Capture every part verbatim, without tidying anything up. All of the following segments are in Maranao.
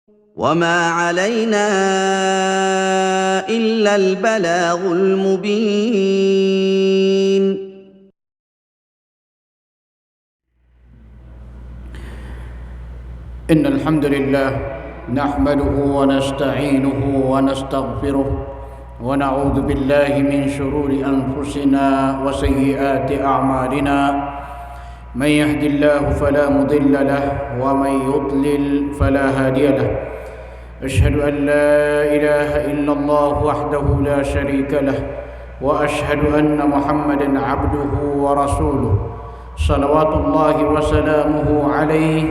وما علينا إلا البلاغ المبين. إن الحمد لله نحمده ونستعينه ونستغفره ونعوذ بالله من شرور أنفسنا وسيئات أعمالنا. من يهد الله فلا مضل له ومن يضلل فلا هادي له. أشهد أن لا إله إلا الله وحده لا شريك له، وأشهد أن محمدا عبده ورسوله، صلوات الله وسلامه عليه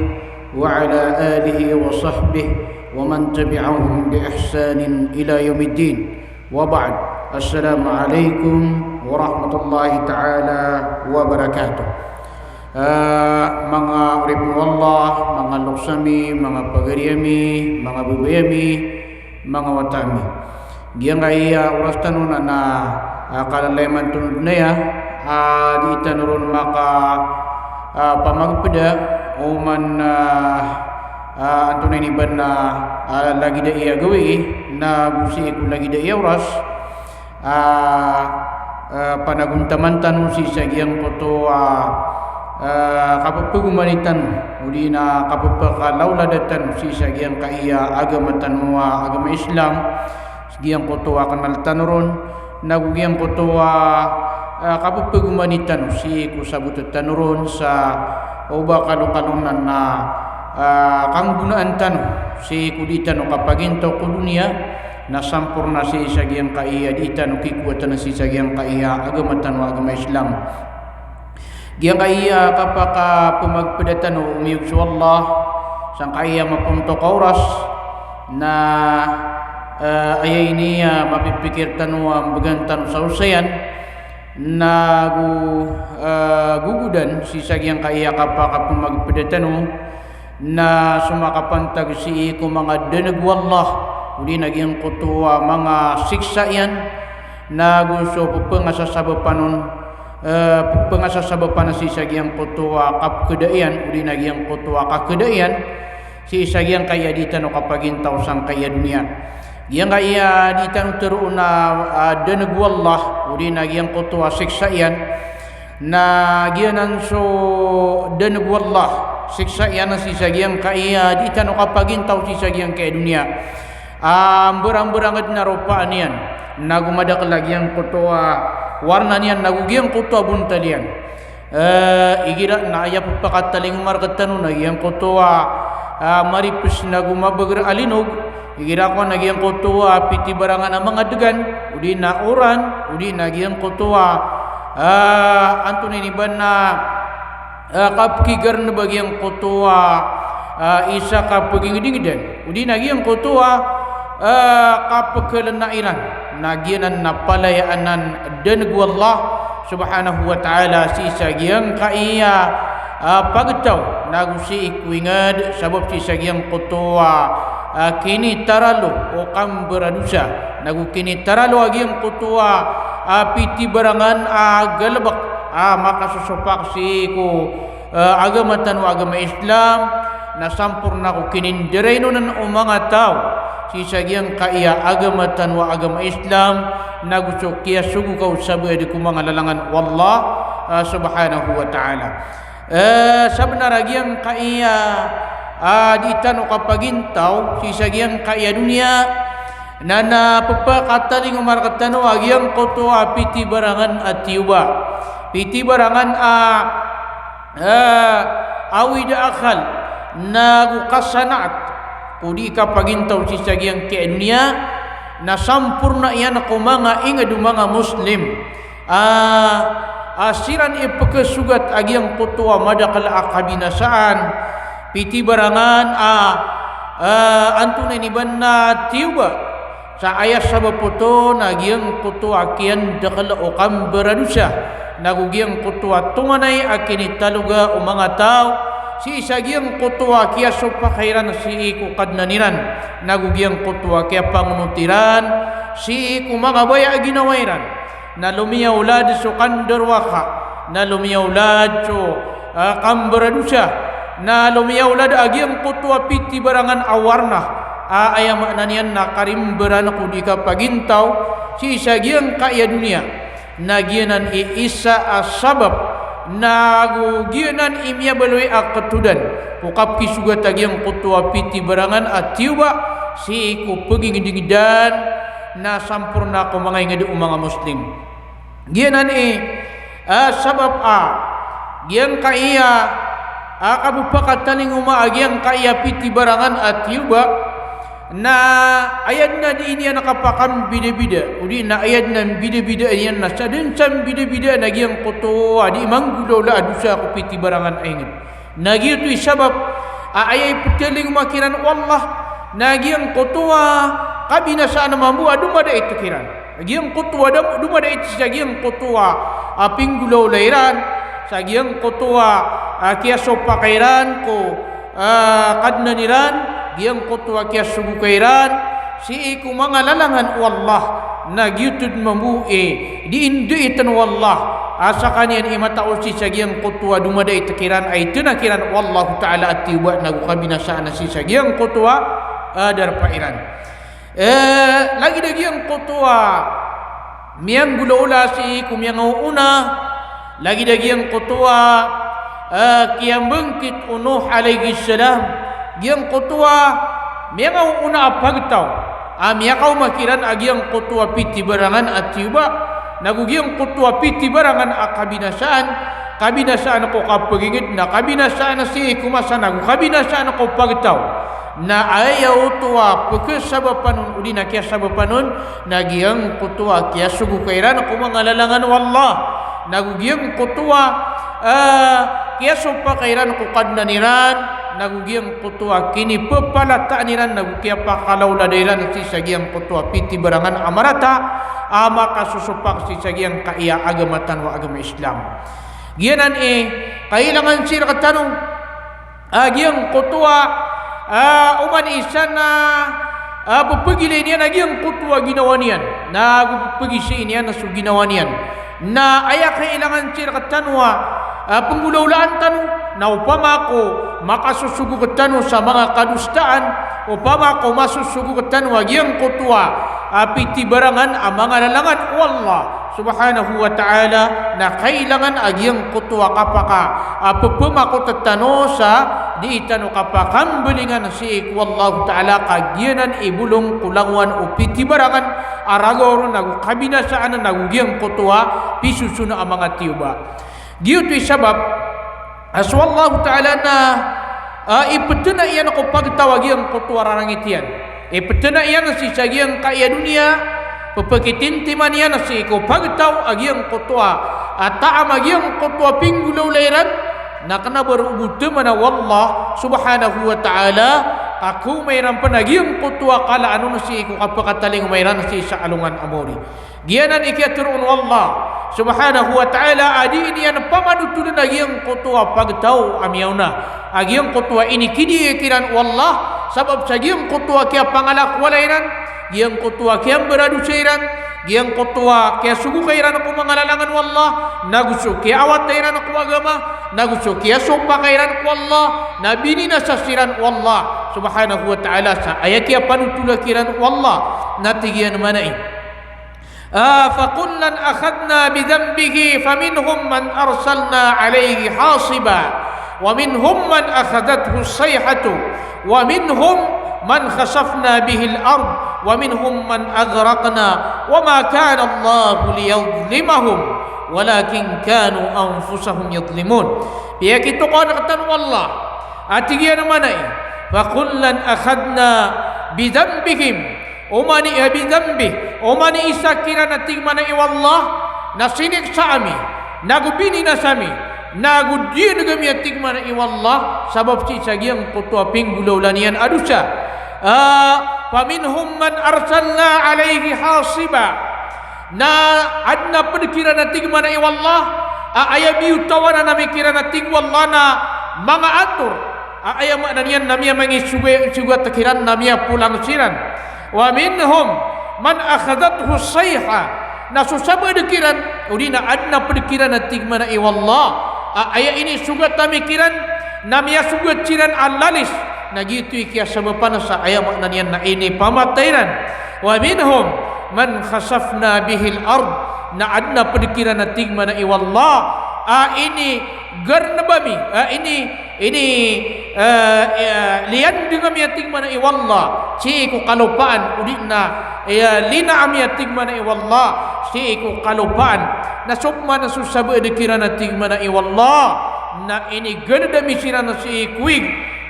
وعلى آله وصحبه ومن تبعهم بإحسان إلى يوم الدين. وبعد، السلام عليكم ورحمة الله تعالى وبركاته. Ah, manga oripn o Allah, manga loks ami, manga pagari ami, manga babay ami, manga wata ami. Giyangkaya oras tano na, na, ah, kalalayaman tano dn aya, ah, di tano ron maka, ah, pamagpda, oman, ah, ah, antonaa ini ba na, ah, lagid aya gawii, na go sii ko lagid aya oras, ah, ah, panagontaman tano sii sa giyangkoto a, ah, kappagomani tano, odi na kapphakalaolada tano sii sa giyangkaya agama tano a agama Islam, giyangkoto a knal tano ron, na go giyangkoto a, ah, kappagomani tano sii ko sabot tano ron sa o ba kalokalo na, ah, kanggonaan tano sii ko di tano kapagintaw ko doniya, na samporna sii sa giyangkaya di tano kikowatan sii sa giyangkaya agama tano a agama Islam. Giyangkaya kapakapmagpda tano, omiyog so Allah, sangkaya mapontok a oras, na, eh, aya ini a mapipikir tano a mbgan tano sa osayan, na go, eh, gogodan sii sa giyangkaya kapakapmagpda tano, na so makapantag sii ko manga danag o Allah, odi na giyangkoto a manga siksa iyan, na go so pphangasasabapan on, eh, pphangasasabapan sii sa giyangkoto a kapkhada iyan, odi na giyangkoto a kakhada iyan, sii sa giyangkaya di tano kapagintaw sangkaya doniya. Giyangkaya di tano tharoon a, ah, danag o Allah, odi na giyangkoto a siksa iyan, na giyanan so danag o Allah, siksa iyan sii sa giyangkaya di tano kapagintaw sii sa giyangkaya doniya. Ah, mbarangbarang dn a ropaan iyan, na go madakl a giyangkoto a warna niyan, na go giyangkoto a bontal iyan. Eh, igira na aya pphakatalingoma rktano na giyangkoto a, ah, maripes na go mabagr a linog, igira ko na giyangkoto a pitibarangan a manga dgan, odi na oran, odi na giyangkoto a, ah, antonaa ini ba na, ah, kapkigarn ba giyangkoto a, ah, isa kapgingdingdan, odi na giyangkoto a, ah, kapkhlna iran, na giyanan na palaya anan danag o Allah subhanahu wa ta'ala sii sa giyangkaya, ah, pagtaw, na go sii ko ingd, sabap sii sa giyangkoto a, ah, kinitaralo o kambaradosa, na go kinitaralo a giyangkoto a, ah, pitibarangan a galbk a makasosopak sii ko, eh, agama tano a agama Islam, na samporna ko kinindarainon o manga taw sii sa giyangkaya agama tano a agama Islam, na go so kiyasogo ka o sabaad ko manga lalangan o Allah, eh, subhanahu wa ta'ala. Eh, sabnar a giyangkaya, ah, di tano kapagintaw sii sa giyangkaya doniya, na, na pphakatalingoma rktano a giyangkoto a pitibarangan a tiyoba. Pitibarangan a, eh, awid a akal, na go kasanaat ko di kapagintaw sii sa giyangkaya doniya, na samporna iyan ko manga ingd o manga Muslim. Ah, ah, siran i pkhasogat a giyangkoto a madakl a kabinasaan, pitibarangan a, ah, antonaa ini ba na tiyoba. Sa aya sabap oto na giyangkoto a kiyandakl o kambaradosa, na go giyangkoto a tonganay a kinitaloga o manga taw sii sa giyangkoto a kiyasopak iran sii ko Kadnan iran, na go giyangkoto a kiyapangonot iran sii ko manga baya a ginawa iran. Na lomiyawlad so kandarowaka, na lomiyawlad so, ah, kambaradosa, na lomiyawlad a giyangkoto a pitibarangan a warna, A, aya maana niyan na karimbaran ko di kapagintaw sii sa giyangkaya doniya. Na giyanan i isa a sabap, na go giyanan i miyabaloy a ketodan ko kapekisogat a giyangkoto a pitibarangan a tiyoba sii ko pegingedingdan na samporna ko manga inged o manga Muslim. Giyanan i, a, sabap a giyangkaya, a, kapepakatalingoma a giyangkaya pitibarangan a tiyoba, na aya den a di niyan kapakambidabida, odi na aya den a mbidabida iyan na sa den sa mbidabida na giyangkoto a di manggolawla a dosa ko pitibarangan a inged. Na giyoto i sabap a aya ipetalingoma kiran o Allah, na giyangkoto a kabinasaan mambo a domadait kiran. Giyangkoto a dam-, domadait sa giyangkoto a, a, pinggolawla iran, sa giyangkoto a, a, kiyasopak iran ko, a, Kadnan iran, giyangkoto a kiyasogok iran sii ko manga lalangan o Allah, na giyoto den mambo i di indaiten o Allah a sakaniyan i matao sii sa giyangkoto a domadait kiran a itena kiran o Allahu Ta'ala a tiyoba na go kabinasaan sii sa giyangkoto a, a, darpa iran. E, lagid a giyangkoto a miyanggolawla sii ko miyangaoona, lagid a giyangkoto a, e, kiyambangkit o Nuh alayhis salam, giyangkoto a miyangaoona a pagtaw a miyakaoma kiran a giyangkoto a pitibarangan a tiyoba, na go giyangkoto a pitibarangan a kabinasaan, kabinasaan ko kapeginged, na kabinasaan sii ko masa, na go kabinasaan ko pagtaw. Na aya oto a pekesabapan on, odi na kiyasabapan on, na giyangkoto a kiyasogok iran ko manga lalangan o Allah, na go giyangkoto a, a, kiyasopak iran ko Kadnan iran, na go giyangkoto a kinipepalataan iran, na go kiyapakalawlada iran sii sa giyangkoto a pitibarangan a marata a makasosopak sii sa giyangkaya agama tano a agama Islam. Giyanan i kailangan sii rektano a giyangkoto a, a, oman i isa na, a, pepegilay niyan a giyangkoto a ginawa niyan, na go pepegilay niyan so ginawa niyan. Na aya kailangan sii rektano a, a, penggolawlaan tano, na opama ko makasosogok tano sa manga kadosaan, opama ko masosogok tano a giyangkoto a, a, pitibarangan a manga lalangan o Allah Subhanahu wa Ta'ala, na kailangan a giyangkoto a kapaka, a, pepemakoten tano sa di tano kapakambalingan sii ko Allahu Ta'ala ka giyanan i bolong ko langowan o pitibarangan a ragaw ron na go kabinasaan na go giyangkoto a pisoson a manga tiyoba. Giyoto i sabap a so Allahu Ta'ala na, a, ipetena iyan ko pagtaw a giyangkoto a rarangit iyan. Ipetena iyan sii sa giyangkaya doniya, pepekitintiman iyan sii ko pagtaw a giyangkoto a, a, taam a giyangkoto a pinggolawla iran, na kena ba ron bo teman o Allah Subhanahu wa Ta'ala ka kaoma iran pen a giyangkoto a kalaan on sii ko kapekatalingoma iran sii sa alongan a mori. Giyanan i kiyatero on o Allah Subhanahu wa Ta'ala a di niyan pamanotolen a giyangkoto a pagtaw a miyaona, a giyangkoto a inikidiya kiran o Allah, sabap sa giyangkoto a kiyapangalakoala iran, giyangkoto a kiyambaradosa iran, giyangkoto a kiyasogok iran ko manga lalangan o Allah, na go so kiyaawata iran ko agama, na go so kiyasopaka iran ko Allah, na bininasa siran o Allah Subhanahu wa Ta'ala sa aya kiyapanotola kiran o Allah, na tig iyan a mana i, A, فكلا أخذنا بذنبه فمنهم من أرسلنا عليه حاصبا ومنهم من أخذته الصيحة ومنهم من خسفنا به الأرض ومنهم من أغرقنا وما كان الله ليظلمهم ولكن كانوا أنفسهم يظلمون. Piyakitokawan rektano o Allah a tig iyan a mana i, فكلا أخذنا بذنبهم. Oman i, a, bidhanbih, oman i isa kiran a tig mana i o Allah, na siniksa ami, na go bininasa mi, na go diyan kami a tig mana i o Allah, sabap sii sa giyangkoto a pinggolawla niyan a dosa. A, فمنهم من أرسلنا عليه حاصبا. Na aden a ped kiran a tig mana i o Allah, a, aya biyotawan ami kiran a tig o Allah na manga ator. A, aya maana niyan na miyamangis sogat kiran na miyapolang siran. ومنهم من أخذته الصيحة. Na so sabaad kiran, odi na aden a ped kiran a tig mana i o Allah, a, aya inisogat ami kiran, na miyasogat siran a lalis. Na giyoto i kiyasabapan sa, aya maana niyan na inipamatay iran. Wa minhum man khasafna bihil ard. Na adn a pd kiran a tig mana i wallah a inigarnb ami, a ini, ini, eh, eh, liyandng ami a tig mana i wallah sii ko kalopaan, odi na, eh, lina ami a tig mana i wallah sii ko kalopaan. Na so pman so sabaad kiran a tig mana i wallah na inigald ami siran sii ko ig.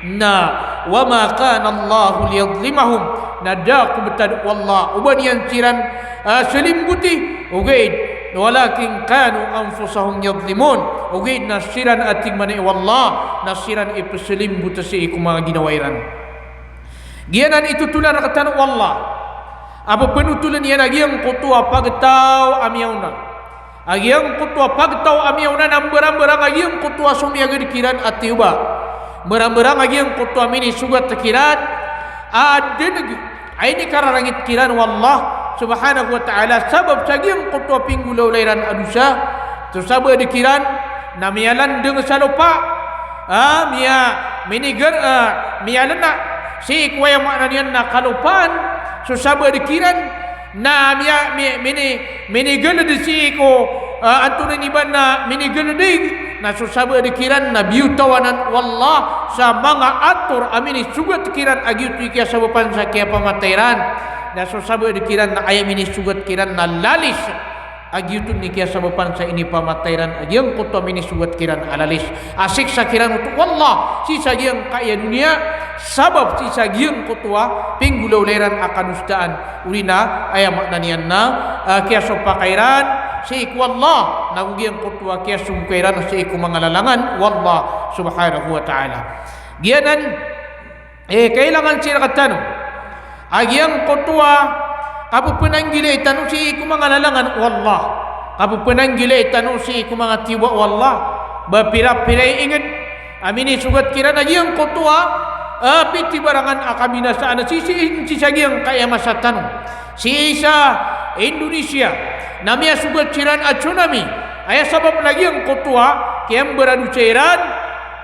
Na, wa ma kana Allahu liyadhlimahum, na da ko btad o Allah o ba niyan siran, ah, slimboti, ogaid, walakin kanu anfusahum yadhlimun, ogaid na siran a tig mana i wallah na siran i pslimbot sii ko manga ginawa iran. Giyanan i totolan rktano o Allah a pphanotolan iyan a giyangkoto a pagtaw a miyaona. A giyangkoto a pagtaw a miyaona na mbarambarang a giyangkoto a somiyagad kiran a tiyoba. Mbarambarang a giyangkoto a minisogat kiran a dneg a inikararangit kiran o Allah subhanahu wa ta'ala sabap sa giyangkoto a pinggolawla iran a dosa. So sabaad kiran na miyalandng sa lopa, ah, miya, minigar, ah, miyalna sii ko aya maana niyan na kalopaan. So sabaad kiran na miya, mi, mini, minigald sii ko, ah, antonaa ini ba na minigald ig. Na so sabaad kiran na biyotawan o Allah sa manga ator a minisogat kiran a giyoto i kiyasabapan sa kiyapamatay iran. Na so sabaad kiran na aya minisogat kiran na lalis. A giyoto i kiyasabapan sa inipamatay iran a giyangkoto a minisogat kiran a lalis. A siksa kiran oto o Allah sii sa giyangkaya doniya sabap sii sa giyangkoto a pinggolawla iran a kadosaan. Odi na aya maana niyan na, ah, kiyasopaka iran sii ko Allah, nago giyangkoto a kiyasogoka iran sii ko manga lalangan o Allah subhanahu wa ta'ala. Giyanan Eh, kailangan sii rktano a giyangkoto a kapphanaanggilai tano sii ko manga lalangan o Allah, kapphanaanggilai tano sii ko manga tiyoba o Allah. Ba pira-pira i ingd a minisogat kiran a giyangkoto a, eh, pitibarangan a kabinasaan sii, sii, sii sa giyangkaya masa tano. Sii sa Indonesia na miyasogat siran a tsunami. Aya sabap na giyangkoto a kiyambaradosa iran,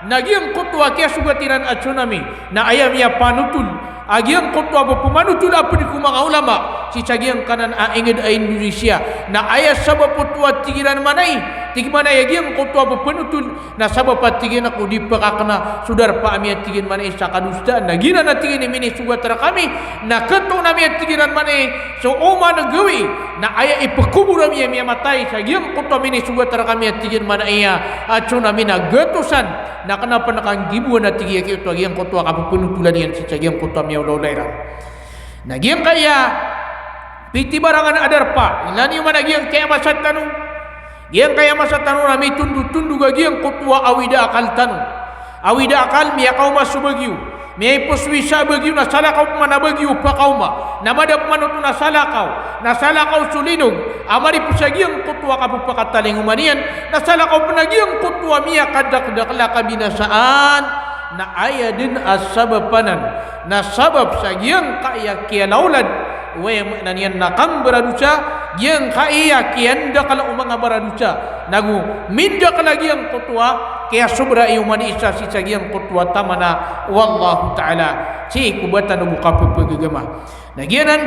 na giyangkoto a kiyasogat iran a tsunami na aya miyapanotol a giyangkoto a ba pmanotol a pd ko manga ulama sii sa giyangkanan a ingd a Indonesia. Na aya sabap oto a tig iran mana i, tig mana i a giyangkoto a ba pmanotol na sabap a tig iyan ko di pkakna so darpa ami a tig iyan mana i sa kadosaan. Na giyanan a tig iyan i minisogat rkami na khatoon ami a tig iran mana i so oman gawii. Na aya ipkobor ami a miyamatay sa giyangkoto a minisogat rkami a tig iyan mana i a tsunami na gatosan. Na kna pn a kanggiboan a tig iyan a giyoto a giyangkoto a kapphanotolan iyan sii sa giyangkoto a miyaolaola iran. Na giyangkaya pitibarangan a darpa, ilay niyo man a giyangkaya masa tano. Giyangkaya masa tano na mitondotondog a giyangkoto a awid a akal tano. Awid a akal, miyakaoma so bagyo. Miyaipos so isa a bagyo na salakaw pman a bagyo pakaoma. Na mada pman oto na salakaw. Na salakaw so linog a maripos a giyangkoto a kapphakatalingoma niyan. Na salakaw pn a giyangkoto a miyakadakdakl a kabinasaan. Na aya dn a sabap anan na sabap sa giyangkaya kiyalaolad o aya maana niyan na kambaradosa, giyangkaya kiyandakl o manga baradosa, nago mindakl a giyangkoto a kiyasobra i oman i isa sii sa giyangkoto a tamana o Allahu Ta'ala sii ko ba tano bo kappegagama. Na giyanan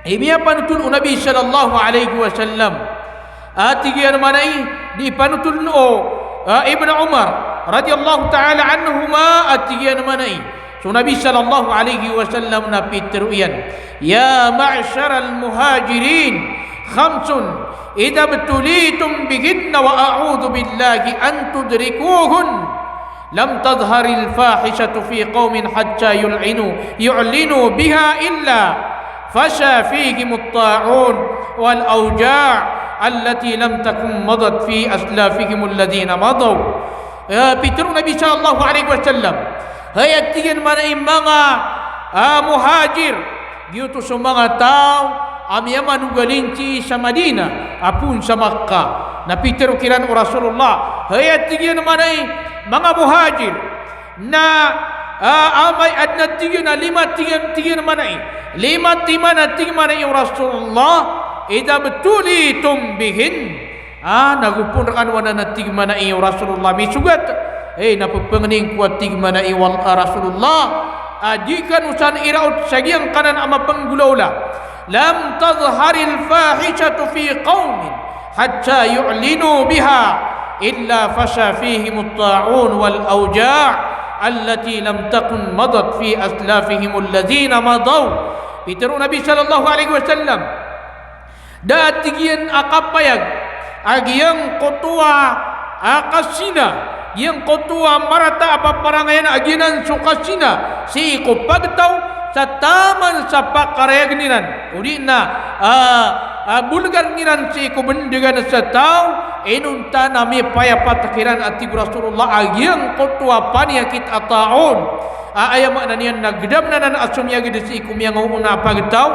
i miyapanotol o Nabi sallallahu alaihi wasallam a tig iyan mana i, di panotol o, ah, Ibn Umar radhiyallahu ta'ala anhuma a tig iyan mana i, so Nabi sallallahu alaihi wasallam na pitharo iyan, "Ya ma'sharal muhajirin, khamsun idha ibtulitum bihinna wa a'udhu billahi an tudrikuhun." Lam tadhharil fahishatu fi qaumin hatta yu'linu, yu'linu biha illa fasha fihimut ta'un wal awja' allati lam takun madat fi aslafihimul ladhina madaw. Eh, pitharo o Nabi sallallahu alaihi wasallam, hay, a tig iyan mana i, manga, ah, muhajir, giyoto so manga taw a miyamanogalingki sa Madinah a poon sa Makkah. Na pitharo kiran o Rasulullah, hay, a tig iyan mana i, manga muhajir, na, ah, amay adn a tig iyan a lima, tig iyan, tig iyan mana i, lima timan a tig mana i o Rasulullah, idha ibtulitum bihin. Ah, nago poon rkano anan a tig mana i o Rasulullah misogat, Hay, na pepengning ko a tig mana i wal-, a Rasulullah, a di kano san iraot sa giyangkanan a mapenggolaola. Lam tadhharil fahishatu fi qawmin hatta yu'linu biha illa fasha fihimut ta'un wal awja' allati lam takun madat fi aslafihimul ladhina madaw. Pitharo o Nabi sallallahu alaihi wasallam, da a tig iyan a kapayag a giyangkoto a, a, kazina, giyangkoto a marata a paparangayan a giyanan so kazina sii ko pagtaw sa taman sa pakarayag iran, odi na, a, a, bolgarn iran sii ko bendegan sa taw, inonta na mipayapat kiran a tig o Rasulullah a giyangkoto a paniyakit a ta'un. A, aya maana niyan na gedam anan a somiyaged sii ko miyangaoona a pagtaw,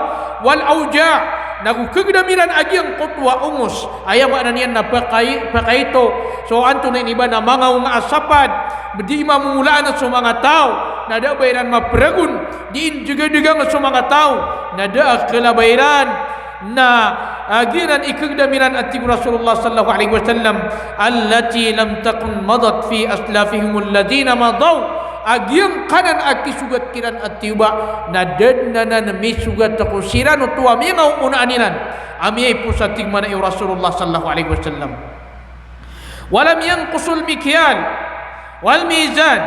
wal awja', nago kegedam iran a giyangkoto a ongos. Aya maana niyan na pekai-, pekaito so antonaa ini ba na manga onga a sapad, di mamomolaan so manga taw, na da a ba iran maperagon, di injegedegang so manga taw, na da a kala ba iran na, a, giyanan i kegedam iran a tig o Rasulullah sallallahu alaihi wasallam, allati lam takun madat fi aslafihimul ladhina madaw. A giyangkanan a kisogat kiran a tiyoba, na da den anan misogat ko siran oto a miyangaoonaan iran a miyaipos a tig mana i Rasulullah sallallahu alaihi wasallam. Wa lam yanqusul mikyal wal mizan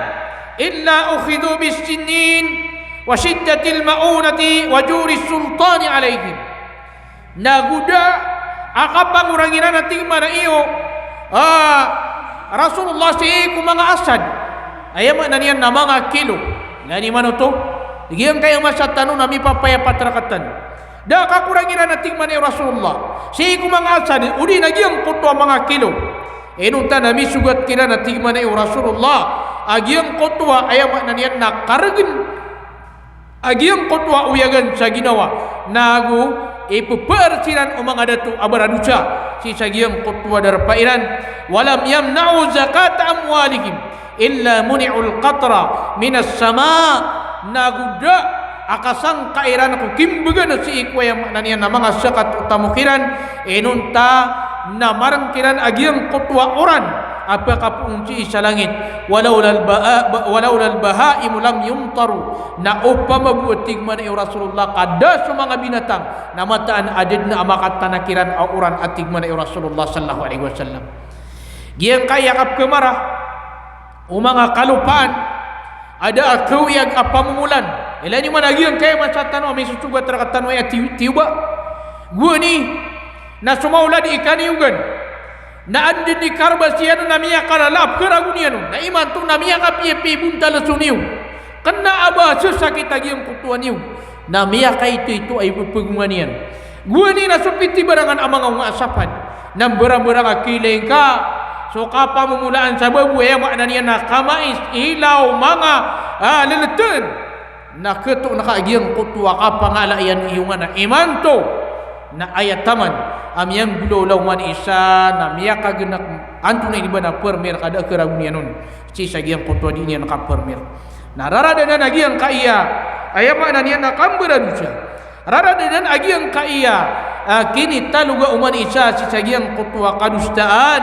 illa ukhidhu bis sinin wa shiddatil ma'unati wa juris sultani alaihim. Nago da a kapangorang iran a tig mana iyo, a, Rasulullah, sii ko manga asad. Aya maana niyan na manga kilo. Lagid man oto, giyangkaya masa tano na mipapayapat rektano. Da a kakorang iran a tig mana iyo Rasulullah sii ko manga asad, odi na giyangkoto a manga kilo. Inonta na misogat kiran a tig mana iyo Rasulullah a giyangkoto a, aya maana niyan na karegen a giyangkoto a oyagan sa ginawa, nago ipepaar siran o manga dato a baradosa sii sa giyangkoto a darpa iran. Wa lam yamna'u zakata amwalihim illa muni'ul qatra minas sama. Nago da a kasangka iran ko kimbegan sii ko, aya maana niyan na manga zakat o tamok iran, inonta na mareng kiran a giyangkoto a oran a pekapoon sii sa langit. Walaulal baha-, ba-, walaulal bahaimu lam yumtaru. Na opama bo a tig mana iyo Rasulullah ka da so manga binatang, na mataan a da den a makatana kiran a oran a tig mana iyo Rasulullah sallallahu alaihi wasallam. Giyangkaya kapkemara o manga kalopaan a da a kaoyag a pamomolan. Ilay niyo man a giyangkaya masa tano a misosogat rektano aya ti-, tiyoba. Gowani na so maolad i kaniyogan na aden i karbas iyan on na miyakalala a pekeragon iyan on. Na imanto na miyakapiyapiya i bontal so niyog. Kena a ba sesakit a giyangkoto a niyog. Na miyakaitoito a ipepegongan iyan. Gowani na so pitibarangan a manga onga a sapad na mbarambarang a kilay ngka so kapamomolaan sa babo, aya maana niyan na kamais, ilaw, manga, a, leleten. Na ketoon ka a giyangkoto a kapangala iyan iyo nga na imanto na aya taman a miyanggolawla oman i isa na miyakagenek antonaa ini ba na permir ka da a keragon iyan on sii sa giyangkoto a di niyan kapermir. Na rarad anan a giyangkaya, aya maana niyan na kambaradosa. Rarad anan a giyangkaya, a, kinitaloga oman i isa sii sa giyangkoto a kadosaan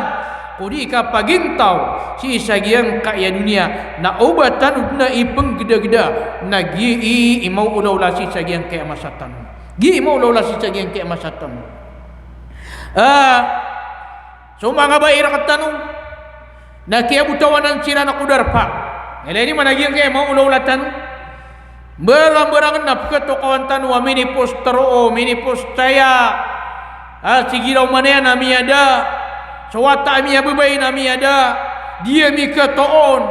ko di kapagintaw sii sa giyangkaya doniya, na oba tano den a ipenggedageda na giyai i maolawla sii sa giyangkaya masa tano. Giyai i maolawla sii sa giyangkaya masa tano. A, so manga bai rektano na kiyabotawanan siran ko darpa. Ilay niyo man a giyangkaya maolawla tano. Mbarambarangen a peketokawan tano a miniposter o, miniposter aya. A, sigiraw man aya na miyada. So wata a miyabebain a miyada. Di a miketoon.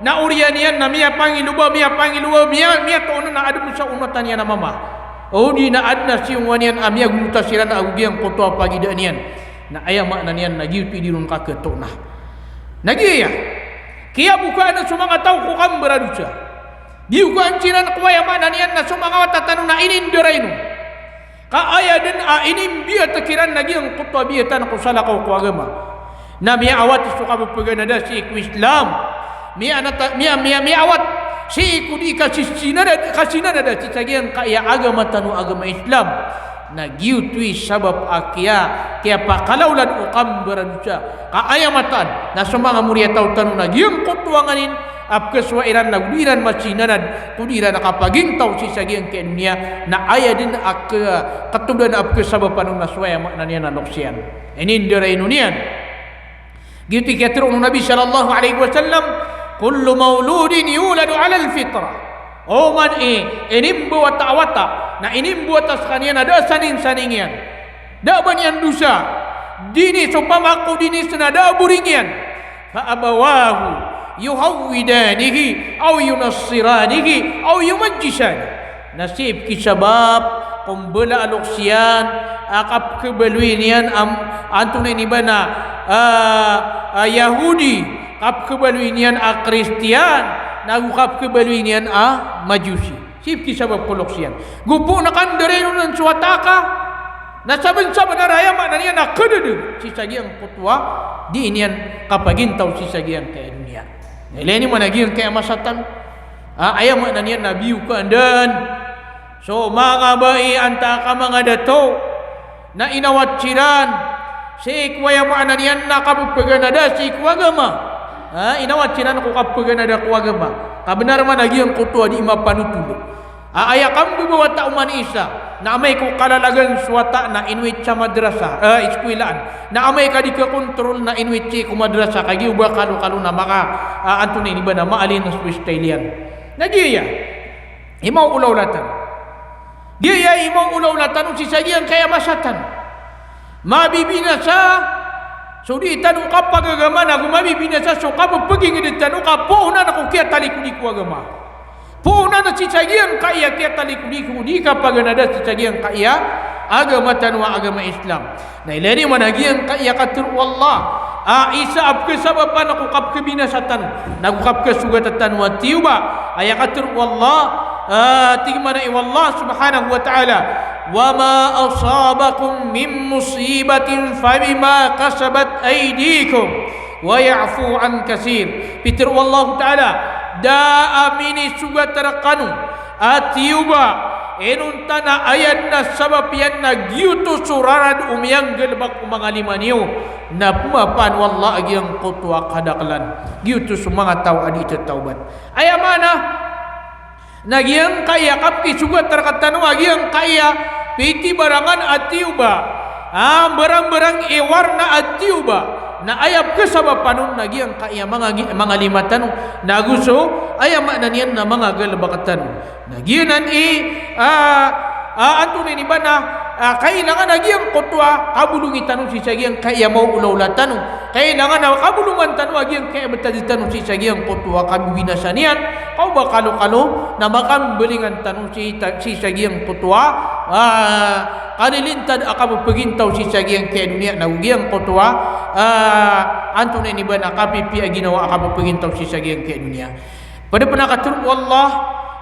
Na oriyan iyan na miyapangiloba, miyapangiloba, miya-, miyatoon na adem sa onatan iyan a mama. O di na aden a siyongowan iyan a miyagonota siran ago giyangkoto a pagidaan iyan. Na aya maana niyan na giyoto i di ron kaketoona. Na giyaya, kiyabokaan so manga taw ko kambaradosa. Biyokaan siran ko, aya maana niyan na so manga wata tano na inindarainon. Ka aya den a inimbiyat kiran na giyangkoto a biyatan ko salakaw ko agama. Na miyaawat so kapepeganada sii ko Islam. Miya-, miya-, miya-, miyaawat sii ko di kasisinada, kasinada sii sa giyangkaya agama tano a agama Islam. Na giyoto i sabap a kiya, kiyapakalaolan o kambaradosa. Ka aya mataan na so manga moriyataw tano na giyangkoto a nganin a pkhasowa iran na go di iran masinanad ko di iran kapagintaw sii sa giyangkai a doniya, na aya den a katodan a pkhasabapan on na so aya maana niyan na loks iyan. Inindaraino niyan. Giyoto i kiyatharo o Nabi sallallahu alaihi wasallam, "Kullu mauludin yuladu alal fitrah." Oman i inimbawata a wata na inimbawata skaniyan a da a saningsaning iyan, da a ba niyan dosa, dini so pamako dini sna da a boring iyan. Fa abawahu yuhawwidanihi aw yunassiranihi aw yumajjisanihi. Na sii pkhisabap ko mbala a loks iyan a kapkhabaloy niyan a, antonaa ini ba na, ah, ah, Yahudi, kapkhabaloy niyan a Kristiyan, nago kapkhabaloy niyan a Majusi. Sii pkhisabap ko loks iyan. Go poon a kandaraino nan so wata ka na sabensaben a raya maana niyan a khadadeg sii sa giyangkoto a di niyan kapagintaw sii sa giyangkai a doniya. Na ilay niyo man a giyangkai a masa tano. Ah, aya maana niyan na biyoka andan so manga bai antaa ka manga dato na inawat siran sii ko aya maana niyan na kapepaganada sii ko agama. Ah, inawat siran ko kapepaganada ko agama. Ka benar man a giyangkoto a di mapanotol. Ah, aya kambebawata o oman i isa na amay ko kalalagan so wata na inowit sa madrasa, ah, iskwilaan. Na amay ka di kakontrol na inowit sii ko madrasa, kagiya o ba kalokalo na maka, ah, antonaa ini ba na maalin so style iyan. Na giya i maoolaola tano. Giya i maoolaola tano sii sa giyangkai a masa tano. Mabibinasa so di tano kapagagama nago mabibinasa so kapepeginged tano ka poon anan ko kiyatalikodi ko agama. Poon anan sii sa giyangkai a kiyatalikodi ko di kapaganada sii sa giyangkai a agama tano a agama Islam. Na ilay niyo man a giyangkai a katharo o Allah a isa a pkhasabapan ko kapkhabinasa tano nago kapkhasogata tano a tiyoba. Aya katharo o Allah, ah, tig mambo o Allah subhanahu wa ta'ala, "Wa ma asabakum min musibatin fabima kasabat aydikum wa ya'fu an kathir." Pitharo o Allah ta'ala, da a minisogat rkano a tiyoba inonta na aya den a sabap iyan na giyoto so rarad o miyanggalebek o manga lima niyo, na pmapaan o Allah a giyangkoto a kadaklan. Giyoto so manga taw a di tatawbat. Aya maana na giyangkai a kapkisogat rktano a giyangkai a pitibarangan a tiyoba, a mbarangbarang i warna a tiyoba, na aya pkhasabapan on na giyangkai a manga, manga lima tano, nago so aya maana niyan na manga galebek tano. Na giyanan i, ah, ah, antonaa ini ba na, ah, kailangan a giyangkoto a kabolongi tano sii sa giyangkai a maoolaola tano. Kailangan a kabolongan tano a giyangkai a betad tano sii sa giyangkoto a kabibinasa niyan. Ka o ba kalokalo na makambalingan tano sii ta-, sii sa giyangkoto a, ah, kalilintad a kapepagintaw sii sa giyangkai a doniya nago giyangkoto a, ah, antonaa ini ba na kapipiya a ginawa a kapepagintaw sii sa giyangkai a doniya. Pd pn a katharo o Allah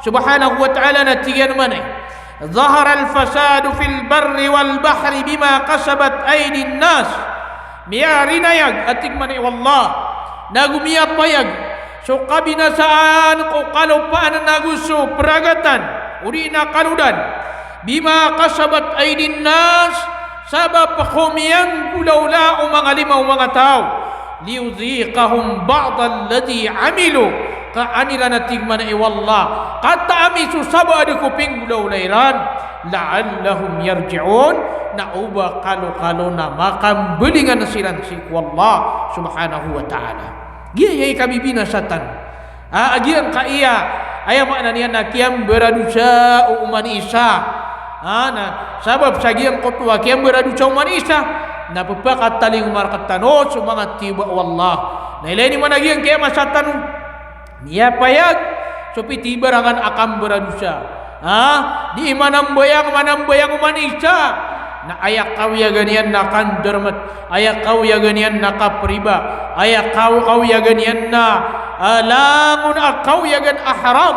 subhanahu wa ta'ala na tig iyan mambo, "Zaharal fasadu fil barri wal bahri bima kasabat aydin nas." Miyarinayag a tig mambo o Allah, nago miyapayag so kabinasaan ko kalopaan nago so pragatan, odi na kalodan, bima kasabat aydin nas, sabap ko miyanggolawla o manga lima o manga taw, liyudhiqahum ba'dalladhi amilu, ka an iran a tig mambo o Allah kataami so sabaad ko pinggolawla iran, la'allahum yarji'un, na o ba kalokalo na makambalingan siran sii ko Allah subhanahu wa ta'ala. Giyaya i kabibinasa tano. Ah, a giyangkaya, aya maana niyan na kiyambaradosa o oman i isa. Ah, na sabap sa giyangkoto a kiyambaradosa o oman i isa, na pphakatalingoma rktano so manga tiyoba o Allah. Na ilay niyo man a giyangkaya masa tano. Miyapayag so pitibarangan a kambaradosa. Ah, di manambayang, manambayang o oman i isa. Na aya kawiyagan iyan na kandarmt, aya kawiyagan iyan na kapriba, aya kaw-, kawiyagan iyan na, ah, langon a kawiyagan a haram,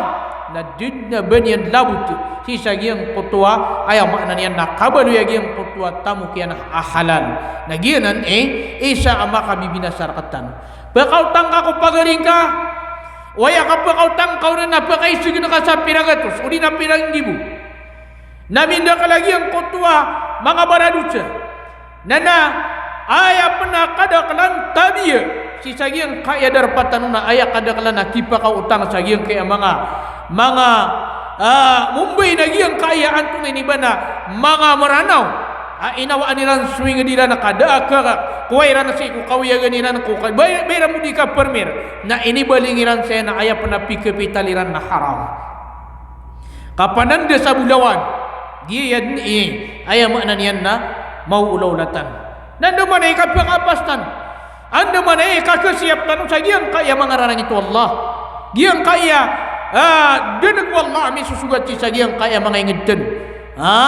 na di dn a ba niyan labot sii sa giyangkoto a, aya maana niyan na kabaloy a giyangkoto a tamok iyan a halal. Na giyanan i isa a makabibinasa rktano. Pkaotang ka ko pagari ngka, o aya kapkaotang ka on na pkaisgn ka sa pira gatos odi na pira nggibo. Na mindakel a giyangkoto a manga baradosa. Na, na aya pn a kadaklan tabiya sii sa giyangkaya darpa tano na aya kadaklan a kipakaotang sa giyangkaya manga, manga, ah, mombay na giyangkaya antonaa ini ba na manga Mranaw a inawaan iran so ingd iran ka da a kakowaa iran sii ko kawiyagan iran ko ka, ba, ba iran bo di kaprmir. Na inibaling iran saya na aya pn a pikapital iran na haram. Kapananda sa bolawan. Giya dn i, aya maana niyan na maoolaola tano. Na andamanaya i kapakapas tano, andamanaya i kakasiyap tano sa giyangkaya manga rarangit o Allah. Giyangkaya, ah, dneg o Allah a misosogat sii sa giyangkaya manga ingd tano. Ha?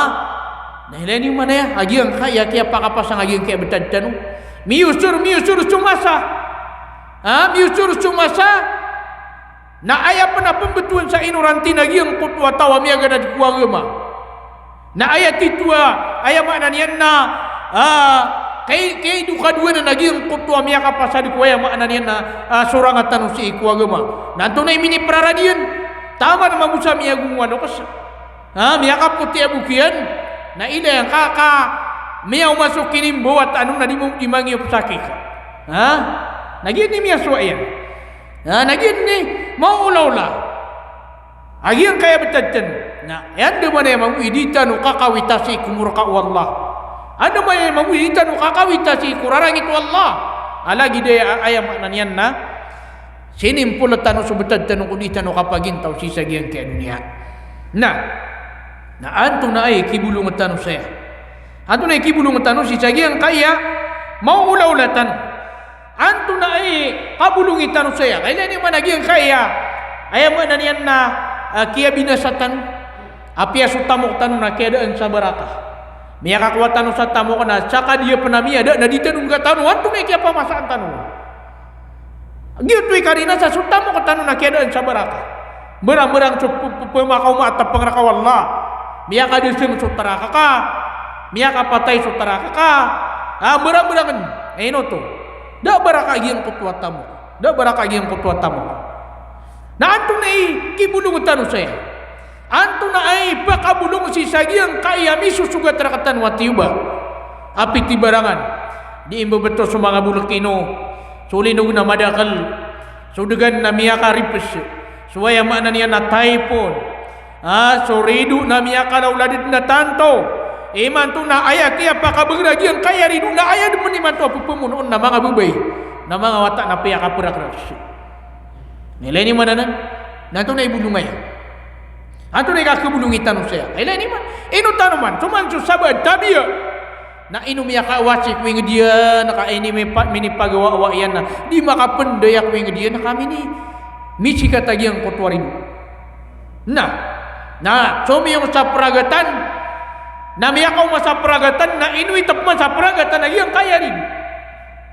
Na ilaya niyo man aya a giyangkaya kiyapakapasang a giyangkaya btad tano. Miyosor, miyosor so masa. Ha? Miyosor so masa. Na aya pn a pmbtowan sa inoranti na giyangkoto a taw a miyaganad ko agama. Na aya tito a, aya maana niyan na, ah, kay, kay do kadowanan a giyangkoto a miyakapasad ko aya maana niyan na, ah, soranga tano sii ko agama. Na antonaa i miniprarad iyan? Taman mambo sa miyagomowan o kasa. Ha, miyakapoti a bok iyan. Na ilaya ka, ka miyaoma so kinimbawa tano na di mo, di mangiyop sa kika. Ha? Na giya dn i miyasowa iyan. Na, na giya dn i maoolaola a giyangkaya btad tano. Na aya andamanaya mambo i di tano kakawita sii ko morka o Allah. Andamanaya mambo i di tano kakawita sii ko rarangit o Allah. A lagid aya, aya maana niyan na sinimpol tano so btad tano ko di tano kapagintaw sii sa giyangkaya doniya. Na, na antonaa i kibolong tano saya? Antonaa i kibolong tano sii sa giyangkaya maoolaola tano? Antonaa i kabolongi tano saya? Ka ilaya niyo man a giyangkaya, aya maana niyan na, ah, kiyabinasa tano. Apiya so tamok tano na kiyadaan sa baraka. Miyakakowa tano sa tamok na sakadiya pn a miyada na di tano nggatano antonaa i kiyapamasaan tano. Giyoto i karina sa so tamok tano na kiyadaan sa baraka. Mbarangbarang so p-, p-, pmakaoma a tapang rka o Allah. Miyakadasng so taraka ka. Miyakapatay so taraka ka. Ah, mbarangbarang dn. Ino oto? Da a baraka giyangkoto a tamok. Da a baraka giyangkoto a tamok. Na antonaa i kibolong tano saya? Antonaa i pakabolong sii sa giyangkaya misosogat rktano a tiyoba a pitibarangan? Di imbebto so manga bolkino, so linog na madakel, so dgan na miyakarips, so aya maana niyan na typhoon, ah, so rido na miyakalaolad dn a tanto. Imanto na aya kiyapakabager a giyangkaya rido na aya dn pn imanto a pepemonoon na manga babay, na manga wata na piyakaperakraks. Na ilaya niyo man anan, na antonaa i bolong aya? Antonaa i kakabolongi tano saya? Ilaya niyo man. Ino tano man, so man so sabaad tabiya. Na ino miyakaawasi ko ingd iyan, ka ini mipa-, minipagawawa iyan na di makapndaya ko ingd iyan, ka mini-, misikat a giyangkoto a rido. Na, na somiyong sa pragatan, na miyakaoma sa pragatan, na ino i tpman sa pragatan a giyangkaya rido.